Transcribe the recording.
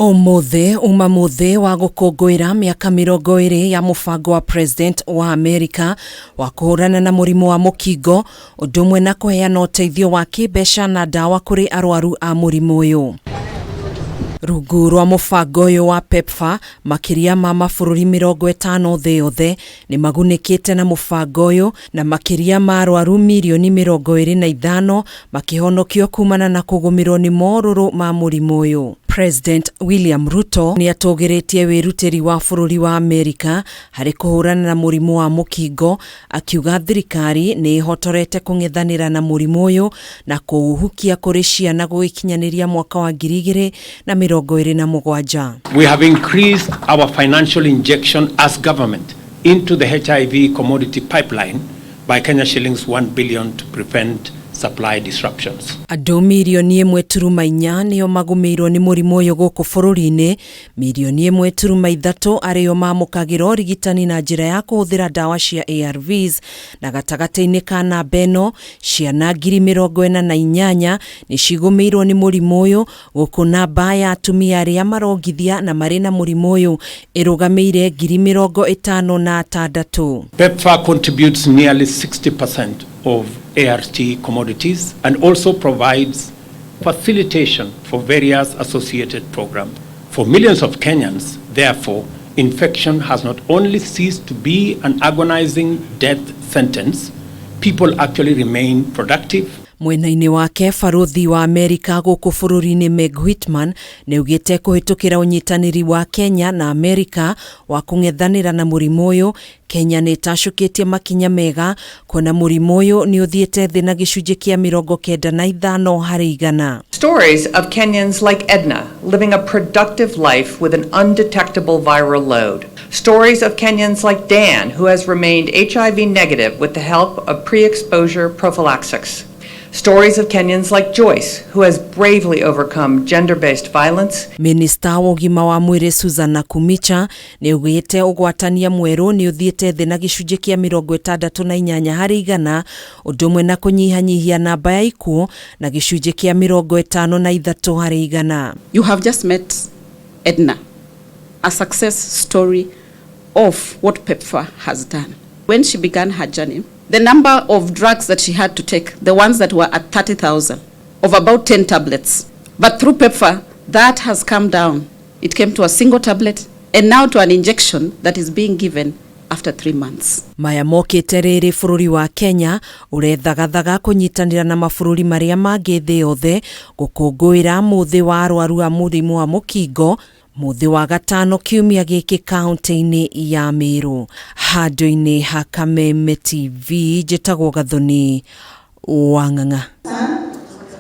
Ũmũthĩ uma mũthĩ wa gũkũngũĩra mĩaka 20 ya mũbango wa President wa Amerika wa kũhũrana na mũrimũ wa mũkingo, ũndũ ũmwe na kũheana ũteithio wa kĩmbeca na ndawa kũrĩ arwaru a mũrimũ ũyũ. Rungu rwa mũbango ũyũ wa PEPFAR, makĩria ma mabũrũri 50 thĩ yothe nĩ magunĩkĩte na mũbango ũyũ, na makĩria ma arwaru mirioni 25 makĩhonokio kumana na kũgũmĩrwo nĩ morũrũ ma mũrimũ ũyũ. President William Ruto nĩ atũgĩrĩtie wĩrutĩri wa bũrũri wa Amerika harĩ kũhũrana na mũrimũ wa mũkingo, akiuga thirikari nĩ ĩhotorete kũng'ethanĩra na mũrimũ ũyũ na kũũhukia kũrĩ ciana gũgĩkinyanĩria mwaka wa 2027. We have increased our financial injection as government into the HIV commodity pipeline by Kenya shillings 1 billion to prevent supply disruptions. Andũ mirioni 1.4 nĩo magũmĩirwo nĩ mũrimũ ũyũ gũkũ bũrũri-inĩ, mirioni 1.3 arĩo mamũkagĩra ũrigitani na njĩra ya kũhũthĩra ndawa cia ARVs, na gatagatĩ-inĩ ka namba ĩno ciana 48,000 nĩ cigũmĩirwo nĩ mũrimũ ũyũ, gũkũ namba ya atumia arĩa marongithia na marĩ na mũrimũ ũyũ ĩrũgamĩire 56,000. PEPFAR contributes nearly 60% of ART commodities and also provides facilitation for various associated programs. For millions of Kenyans, therefore, infection has not only ceased to be an agonizing death sentence, people actually remain productive. Mwena-inĩ wake, barũthi wa Amerika gũkũ bũrũri-inĩ Meg Whitman nĩ augĩte kũhĩtũkĩra ũnyitanĩri wa Kenya na Amerika wa kũng'ethanĩra na mũrimũ ũyũ, Kenya nĩ ĩtacũkĩtie makinya mega kuona mũrimũ ũyũ nĩ ũthiĩte thĩ na gĩcunjĩ kĩa 95 harĩ igana. Stories of Kenyans like Edna living a productive life with an undetectable viral load. Stories of Kenyans like Dan, who has remained HIV negative with the help of pre-exposure prophylaxis. Stories of Kenyans like Joyce, who has bravely overcome gender-based violence. Minista wa ũgima wa mwĩrĩ Susan Nakhumicha nĩ augĩte ũgwatania mwerũ nĩ ũthiĩte thĩ na gĩcunjĩ kĩa 68 harĩ igana, ũndũ ũmwe na kũnyihanyihia namba ya ikuũ na gĩcunjĩ kĩa 53 harĩ igana. You have just met Edna, a success story of what PEPFAR has done. When she began her journey, the number of drugs that she had to take, the ones that were at 30,000, of about 10 tablets. But through PEPFAR, that has come down. It came to a single tablet and now to an injection that is being given after 3 months. Maya mokĩte rĩrĩ bũrũri wa Kenya ũrethagathaga kũnyitanĩra na mabũrũri marĩa mangĩ thĩ yothe gũkũngũĩra mũthĩ wa arwaru a mũrimũ wa mũkingo mũthĩ wa gatano kiumia gĩkĩ kaunti-inĩ ya Meru. Handũ-inĩ ha Kameme TV, njĩtagwo Gathoni Wang'ang'a.